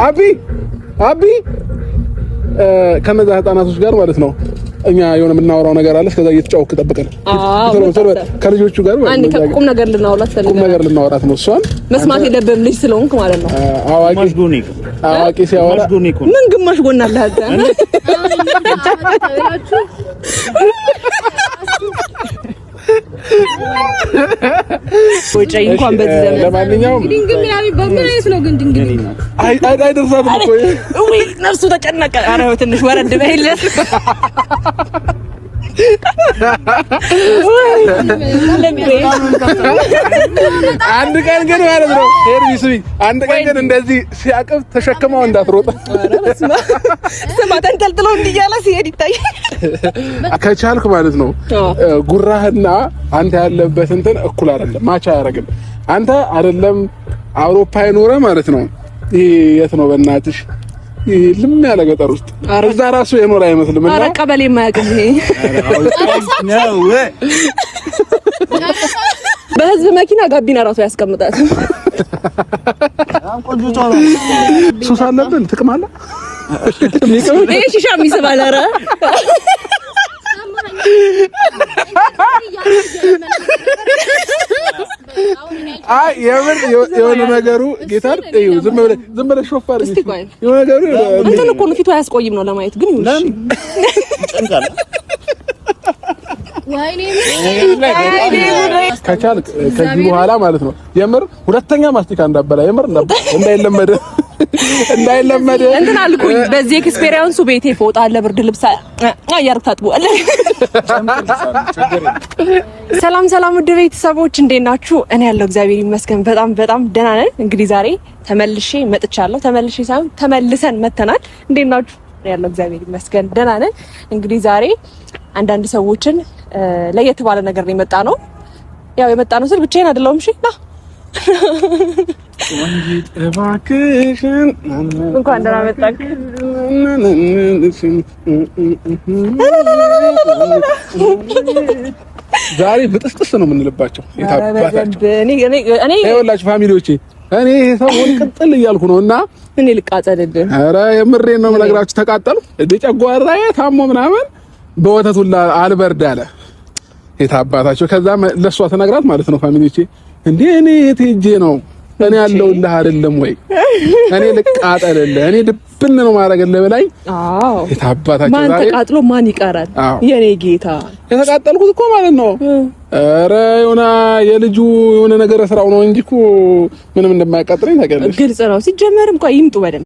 አቢ አቢ ከነዛ ህፃናቶች ጋር ማለት ነው እኛ የሆነ የምናወራው ነገር አለ። እስከዛ እየተጫወክ ጠብቀን ከልጆቹ ጋር ማለት ነው። ቁም ነገር ልናወራት ቁም ነገር ልናወራት ነው። እሷን መስማት የለብህም ልጅ ስለሆንክ ማለት ነው። አዋቂ አዋቂ ሲያወራ ምን ግማሽ ጎን አለ አንተ። ወጪ እንኳን በዚህ ዘመን ለማንኛውም ድንግል ምናምን በምን አይነት ነው ግን ድንግል አይ አይ አይደርሳትም እኮ ወይ ነፍሱ ተጨነቀ። ኧረ ትንሽ ወረድ በይለት። አንድ ቀን ግን ማለት ነው ሄርሚ ስሚ፣ አንድ ቀን ግን እንደዚህ ሲያቅፍ ተሸክመው እንዳትሮጥ። ስማ ተንጠልጥሎ እንዲህ እያለ ሲሄድ ይታያል። ከቻልክ ማለት ነው ጉራህና አንተ ያለበት እንትን እኩል አይደለም፣ match አያደርግም። አንተ አይደለም አውሮፓ የኖረ ማለት ነው። ይሄ የት ነው በእናትሽ? ልም ያለ ገጠር ውስጥ እዛ ራሱ የኖረ አይመስልም። እና ቀበሌ የማያውቅም ይሄ በህዝብ መኪና ጋቢና ራሱ ያስቀምጣል። ሱስ አለብን። ጥቅም አለ። ይሄ ሺሻ የሚስብ አለ። ኧረ አይ የምር የሆነ ነገሩ ጌታን እዩ። ዝም ብለህ ዝም ብለህ ሾፍ አድርጊ። የሆነ ነገሩ እንትን እኮ ነው ፊቱ አያስቆይም ነው ለማየት ግን ይሁን ከቻልክ ከዚህ በኋላ ማለት ነው የምር ሁለተኛ ማስቲካ እንዳበላ የምር እንዳይለመድ እንዳይለመድ እንትን አልኩኝ። በዚህ experience ኡ ቤቴ ፎጣ አለ፣ ብርድ ልብስ እያደረግ ታጥቧል። ሰላም ሰላም፣ ውድ ቤተሰቦች እንዴት ናችሁ? እኔ ያለው እግዚአብሔር ይመስገን በጣም በጣም ደህና ነን። እንግዲህ ዛሬ ተመልሼ መጥቻለሁ። ተመልሼ ሳይሆን ተመልሰን መተናል። እንዴት ናችሁ? እኔ ያለው እግዚአብሔር ይመስገን ደህና ነን። እንግዲህ ዛሬ አንዳንድ ሰዎችን ለየት ባለ ነገር ነው የመጣ ነው። ያው የመጣ ነው ስል ብቻዬን አይደለሁም። እሺ ና እባክሽን እንኳን ደህና መጣህ። ዛሬ ብጥስጥስ ነው የምንልባቸው። የታባታቸው ይኸውላችሁ family ዎቼ፣ እኔ ሰውን ቅጥል እያልኩ ነው እና እኔ ልቃጠልልህ። ኧረ የምሬን ነው የምነግራችሁ። ተቃጠሉ እንደ ጨጓራዬ ታሞ ምናምን በወተት ሁላ አልበርድ አለ። የታባታቸው ከዛ ለእሷ ተነግራት ማለት ነው family ዎቼ፣ እንዴ እኔ የት ሄጄ ነው እኔ ያለሁልህ አይደለም ወይ? እኔ ልቃጠልልህ፣ እኔ ድብን ነው ማድረግልህ በላይ። አዎ የታባታቸው ማን ተቃጥሎ ማን ይቀራል? የኔ ጌታ የተቃጠልኩት እኮ ማለት ነው። ኧረ የሆነ የልጁ የሆነ ነገር ስራው ነው እንጂ እኮ ምንም እንደማያቃጥለኝ ታውቂያለሽ። ግልጽ ነው። ሲጀመርም ቆይ ይምጡ በደንብ